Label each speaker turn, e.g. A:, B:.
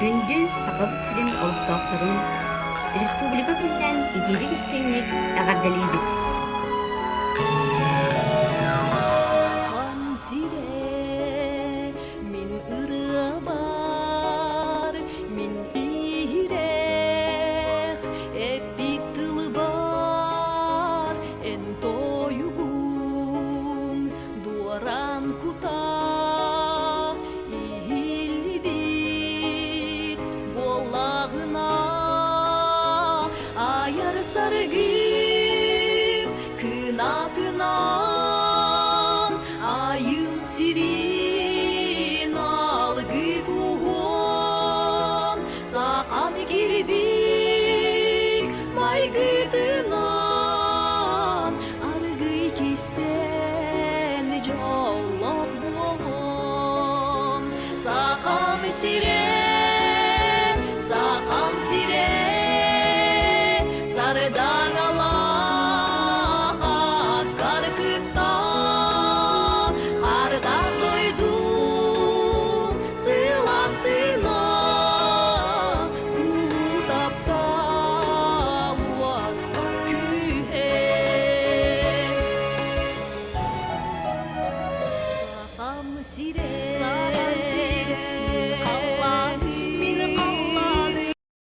A: Күндү Сахабыт сирин олохтоохторун республика күнүнэн итиитик-истиҥник эҕэрдэлиибит!
B: Сахам сирэ мин ырыабар, мин иһирэх эппит тылбар эн тойугуҥ дуоран кута иһиллибит буоллаҕына айар саргым кынатынан айым сирин алгы куһуон сахам килбик майгытынан аргый кистэн дьоллоох буолуон сахам сирэ.